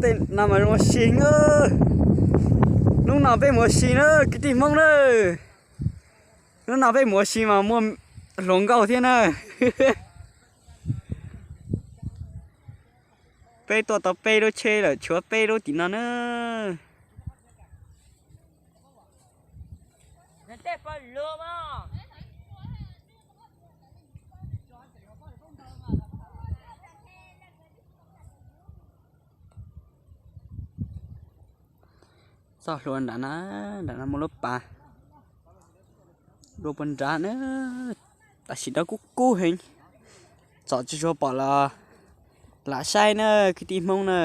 Tej no mas zoo ua si na. Hnub no peb mus ua si na kwv tij Hmoob na. Hnub no peb mus ua si mas muaj hluas nkauj thiab na. Peb tuaj tau peb lub tsheb lawm, tshuav peb lub tim no na. Txoj hlua nram no, nram no muaj lub pas dua puag nrad na. Tam sim no kub kub heev, tsom tsis tshua pom los lam saib na kwv tij Hmoob na.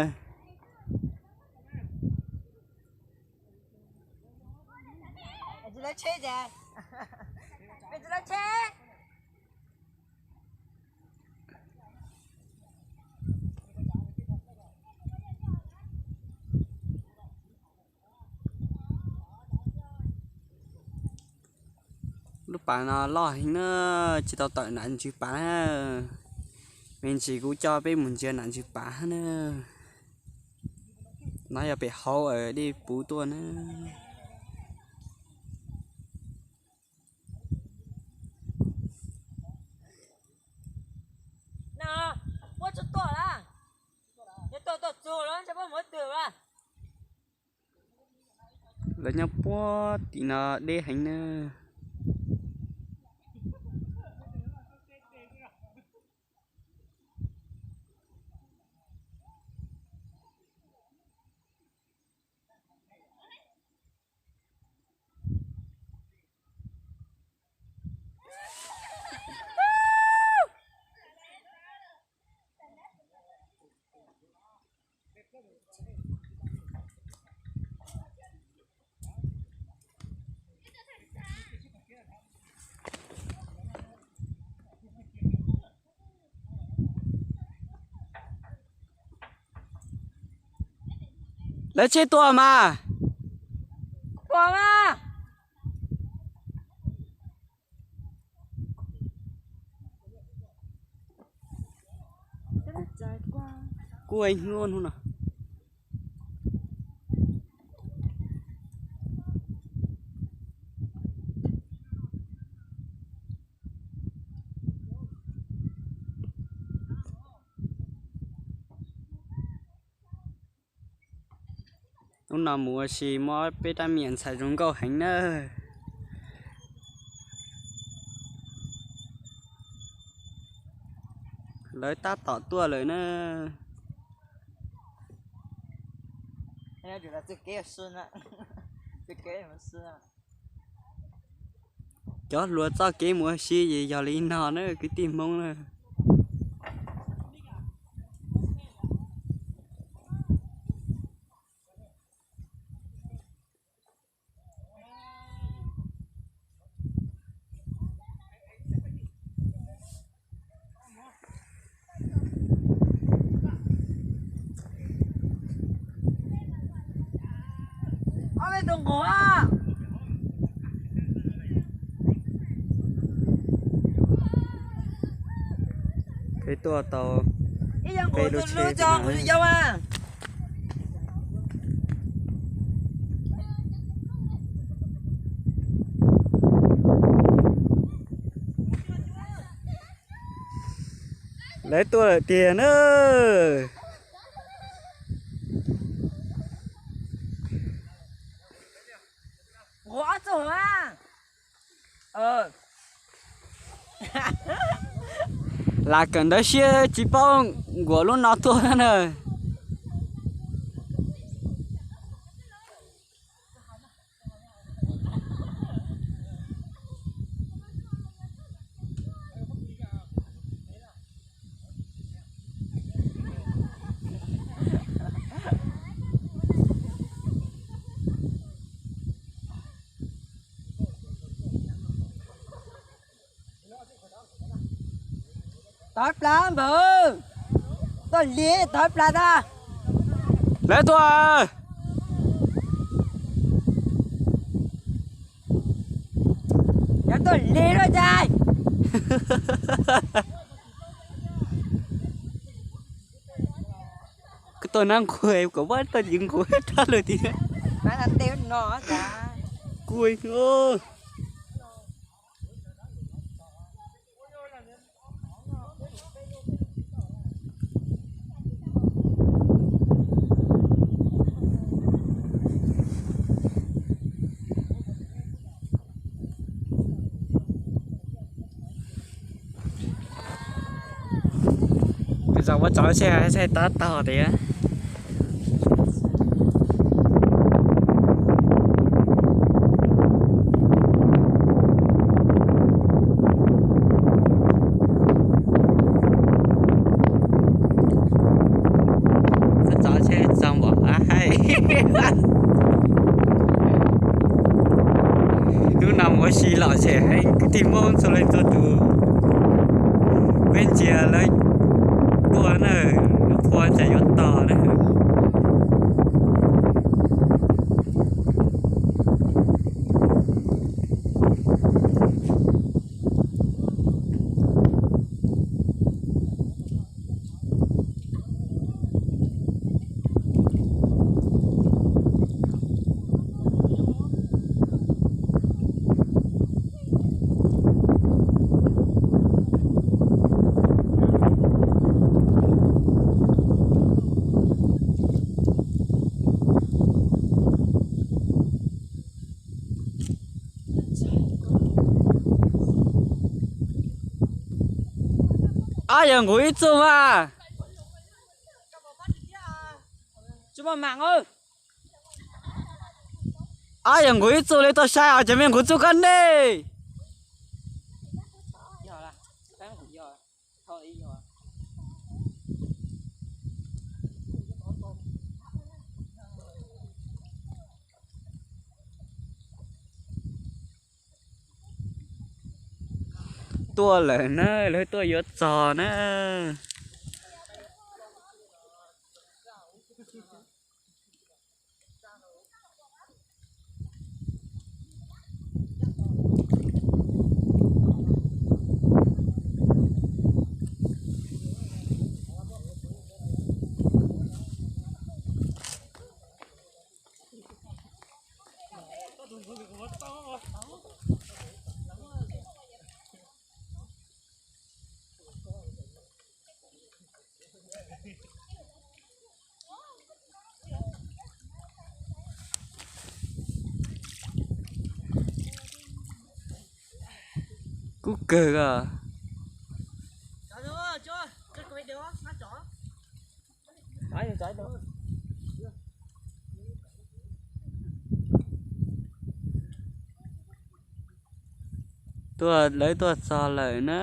Lub pas no loj heev na, tsis tau tawm nram ntsws pas na. Me ntsis kuv coj peb mus ntsia nram ntsws pas na. No yog pem hauv dej puv tuaj na. Lawv nyob puag tim no deb heev na. Lawv tsheb tuaj mas. Pom mas. Kuj hnub no. Hnub no mus ua si muab peb rab me nyuam ntxhais zoo nkauj heev na. Lawv tab tom tuaj lawm na. Cov hluas txoj kev mus ua si ces yog li no na kwv tij Hmoob na. Peb tuaj tau peb lub tsheb. Lawv tuaj lawm tiag na. Lam kawm ntawv siab tsis paub nkaus lub no tuaj na. Tawv plab npawg, tuaj li tawv plab tag. Lawv tuaj. Yog tuaj li lawm ntag. Tuaj nab nqus kom pab tau tsis nqus rab lug tiag. Kuj Zos ua tsov seb saib tab tog tias. Txov txov seb txog npaum qab haib. Hnub no mus ua si lom zem heev, kwv tij Hmoob txhua leej txhua tus, peb ntsia lawv tuaj na, lub qhua tsam yuav tog na. Ab, yog nqus ib txuj mas. Tsis muaj mam. Ab, yog nqus ib txuj li tuaj saib os, ces me nqus txuj koj nej. Tuaj lawm na, lawv tuaj yuav txog na. Kub kawg os. Tuaj, lawv tuaj txog lawm na.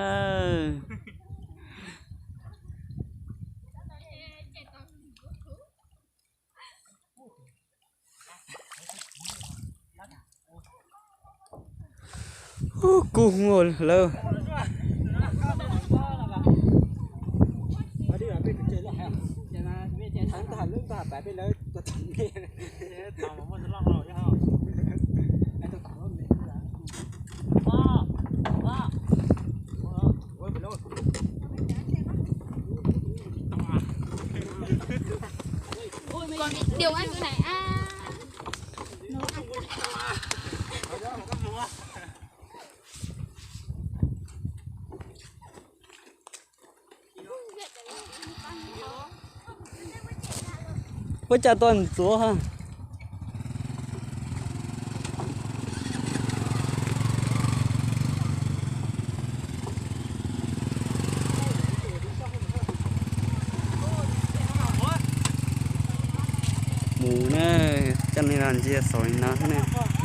Kub lawm. Còn điều anh cái này à. Ua cas tuaj ntxuav ha. Mus na, coj nej los ntsia saum li no na.